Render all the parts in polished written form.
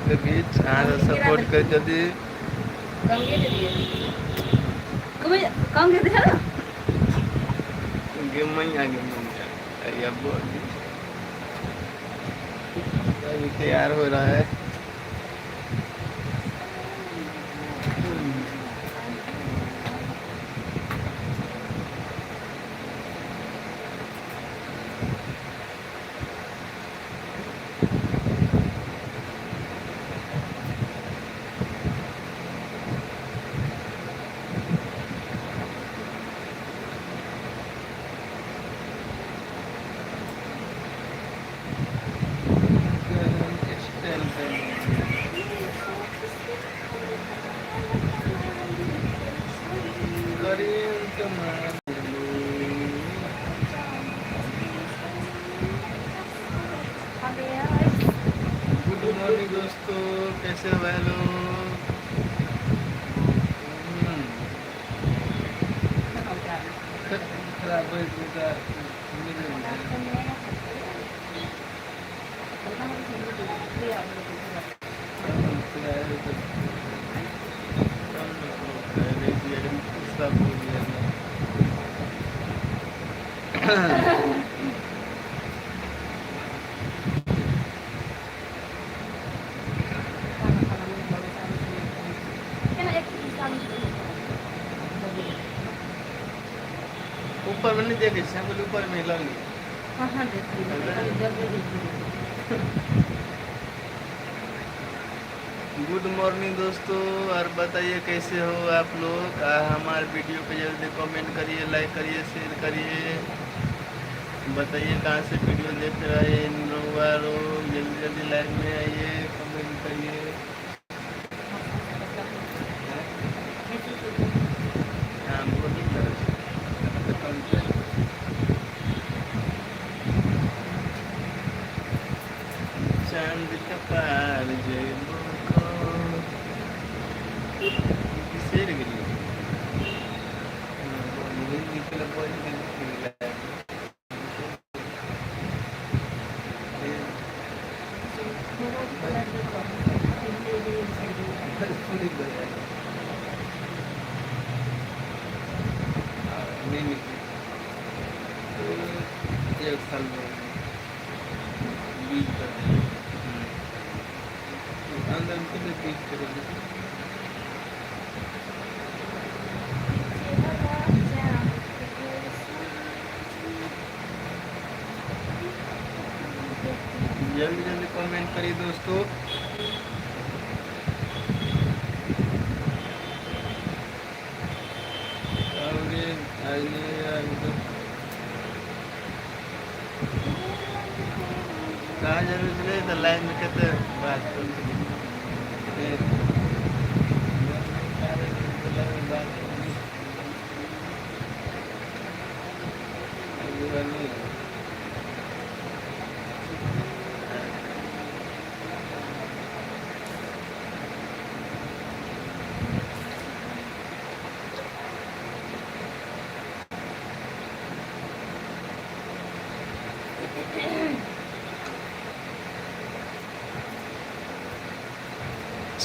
सबके बीच। अहाँ सब सपोर्ट कर जल्दी। कम दे ना। गे मैया, गे मैया, अरे अब अभी तैयार हो रहा है। स्टाइल पे करीम कमाल। गुड मॉर्निंग दोस्तों, कैसे हो भाई लोग? खराब हो गया। सब हो गया। ऊपर में नहीं देखे छी, हम ऊपर में लगी। कहाँ देखी? जल्दी देखी। गुड मॉर्निंग दोस्तों, और बताइए कैसे हो आप लोग? हमारे वीडियो पे जल्दी कमेंट करिए, लाइक करिए, शेयर करिए। बताइए कहाँ से वीडियो देख रहे हैं इन लोग। जल्दी जल्दी लाइव में आइए, कमेंट करिए। हाँ, बहुत नीक लगै छै। चांद के पार जइबो को बिसरि गेलियै। हिन्दी बजि गेलै। नहीं निकली तो एक साल में बीज कर देंगे। अंदर में कितने बीज करेंगे? जल्दी जल्दी कमेंट करिए दोस्तों। और आइए तो कहाँ जरूर छलै तऽ लाइन में कते बात करू। बात नहीं।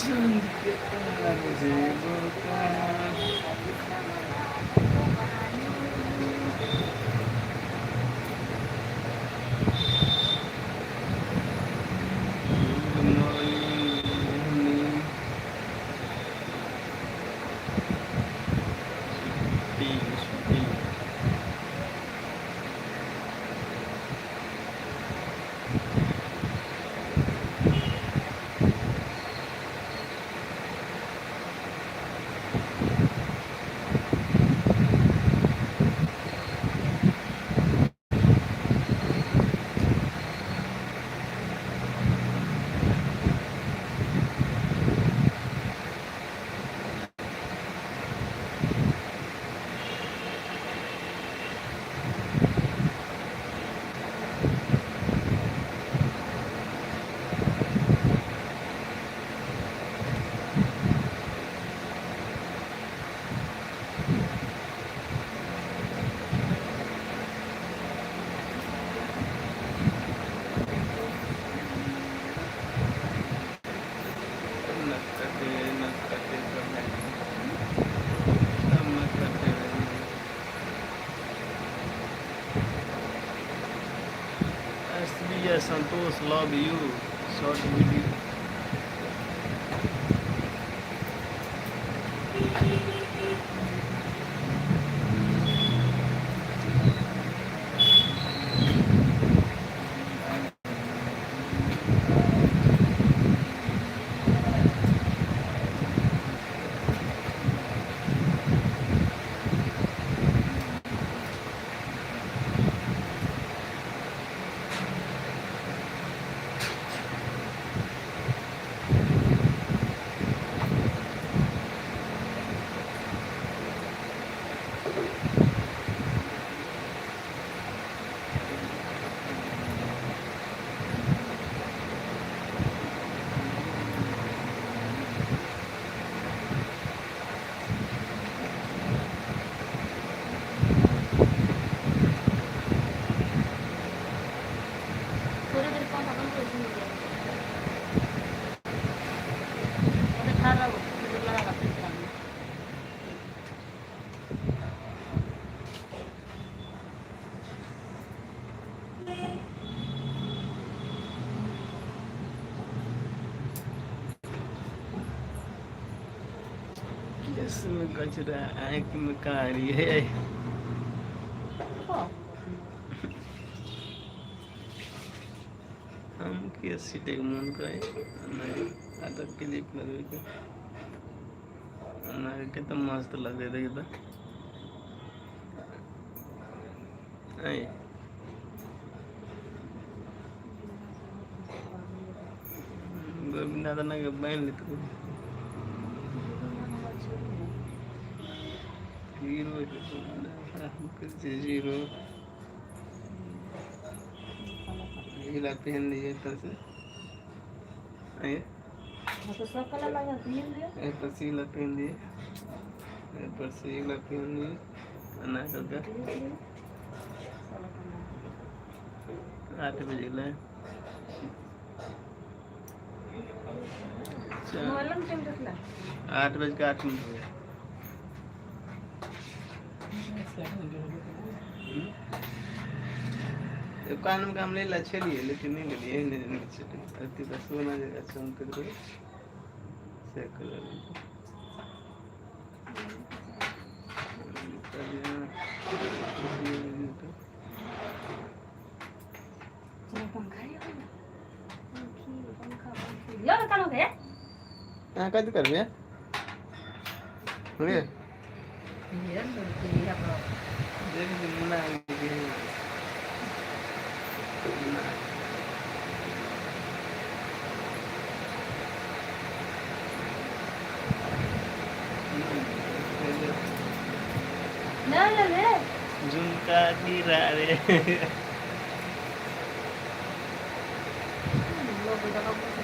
चांद के पार जेबो का। Good morning, evening. Shooting, shooting. कटे न कटे सब सब न कटे। S B S Santosh love you short video. थोड़ी देर पंखा बंद कर दीजिए। अरे खा रहा हूँ, लगा रहा हूँ। केस में कचरा, आँख में कारी है। हम के सीटे के मन करे नहीं आता क्लिप लगे के ना, कितना मस्त लगे देख तो। आई गोविंदा ना के बहन ले तू हीरो जीरो हीरा पहन लिए तरह से आइए। तो सब कलर लगा दिए। एक पर सीला पहन लिए, एक पर सीला पहन लिए ना करके 8 बजे गए। मोबाइल में टाइम देखला। 8 बज के 8 मिनट हो गया। कान में काम ले ला चलिए, लेकिन नहीं ले लिए, नहीं नहीं चलिए। अति बस सोना जगह चमक रही से कलर। चलो पंखा ही हो ना, पंखी पंखा पंखी लो कान हो गया। हाँ, कद कर भैया भैया। ये तो ये अपना देख मुन्ना आ गई मुन्ना। ना ना ले। झुमका गिरा रे। लो बेटा का पूछ।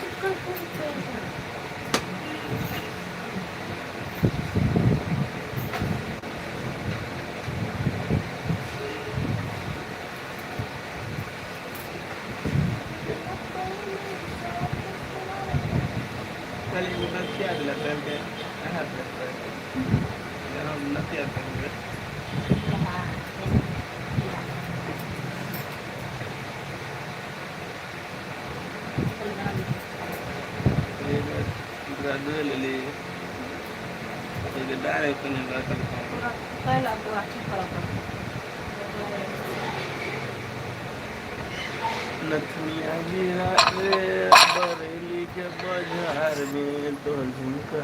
चिकन पूछ। कल एगो नथिया दिला पहन के कहाँ पे हम नथिया पहन के। एगो दूरा ले ली, एगो डारे पहन रखल। पहला पूरा ठीक करो। नथुनिया गिरा रे बरेली के बाजार में तो झुमका।